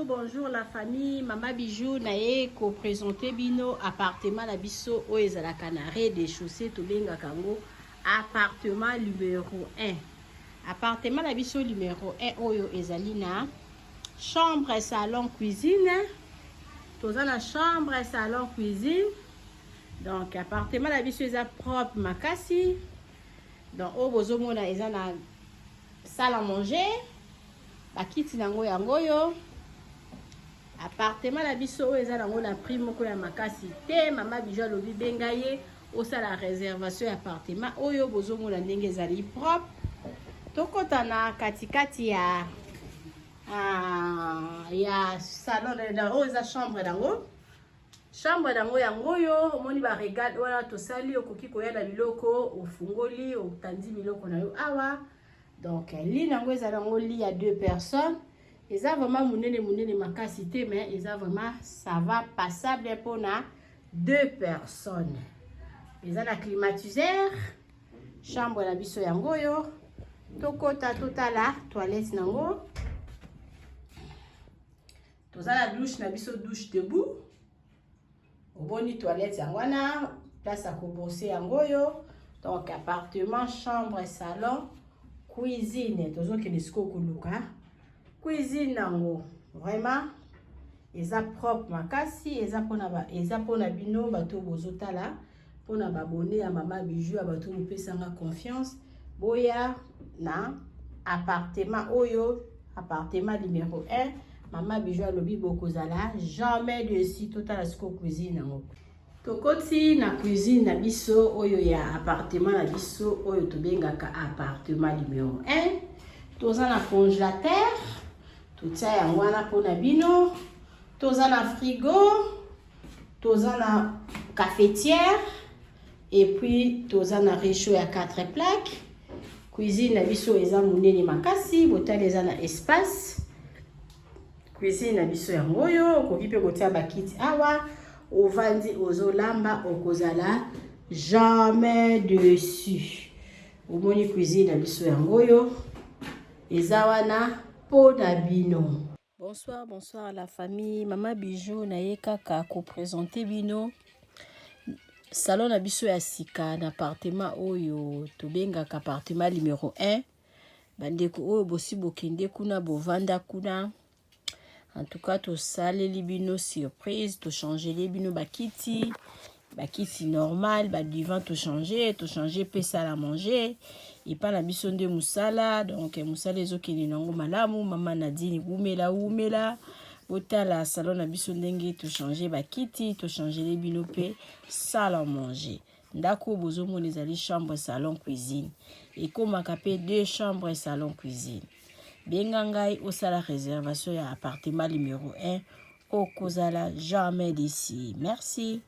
Bonjour, bonjour la famille. Mama Bijou naye ko présenter bino appartement na biso oyo ezalaka na rez-de-chaussée, tobengaka yango appartement numéro 1. Appartement na biso numéro 1 oyo ezali na chambre, salon, cuisine. Toza na chambre, salon, cuisine. Donc appartement na biso eza propre makasi. Donc oyo bozomona eza na salle à manger, bakiti nango yango oyo. Appartement na biso oyo eza nango na prix moko ya makasi te. Mama Bijou alobi benga ye osala réservation ya appartement oyo. Bozomona ndenge ezali propre. Tokɔta na katikati ya salon. Oyo eza chambre nango. Chambre nango yango oyo. Omoni baregale wana tosali, okoki koya na biloko, ofungoli, otandi biloko na yo awa. Donc lit nango eza nango lit ya deux personnes. Eza vraiment monene monene makasi te, mais eza vraiment, ça va, passable mpona deux personnes. Eza na climatiseur. Chambre na biso yango oyo. Tokɔta totala toilette nango. Toza na douche na biso, douche debout. Oboni toilette yango wana, place ya kobrosser yango oyo. Donc appartement, chambre, salon, cuisine. Tozokende sikoyo koluka cuisine yango. Vraiment eza propre makasi. Eza mpona bino bato bozotala, mpona babone ya Mama Bijou, ya bato bopesanga confiance, boya na appartement oyo, appartement numéro 1. Mama Bijou alobi bokozala jamais déçus. Totala sikoyo cuisine yango. Tokoti na cuisine na biso oyo ya appartement na biso oyo tobengaka appartement numéro 1. Toza na congélateur, totia yango wana mpona bino. Toza na frigo, toza na cafetière et puis toza na réchaud ya 4 plaques. Cuisine na biso eza monene makasi. Botali, eza na espace. Cuisine na biso yango oyo. Okoki mpe kotia bakiti awa, ovandi, ozolamba, okozala jamais déçu. Omoni cuisine na biso yango oyo, eza wana mpo na bino. Bonsoir, bonsoir la famille. Mama Bijou naye kaka koprésenter bino salon na biso ya sika na appartement oyo tobengaka appartement numéro 1. Bandeko oyo bosi bokende kuna, bovanda kuna, en tout cas tosaleli bino surprise. Tochangeli bino bakiti, bakiti normal, badivan tochange, tochange mpe salle à manger. Epa na biso nde mosala. Donc mosala ezokende nango malamu. Mama Nadine, wumela, wumela. Botala salon na biso ndenge tochange bakiti, tochangeli bino mpe salle à manger. Ndako oyo bozomona ezali chambre, salon, cuisine. Ekomaka mpe deux chambre, salon, cuisine. Benga ngai osala réservation ya appartement numéro 1, okozala jamais déçu. Merci.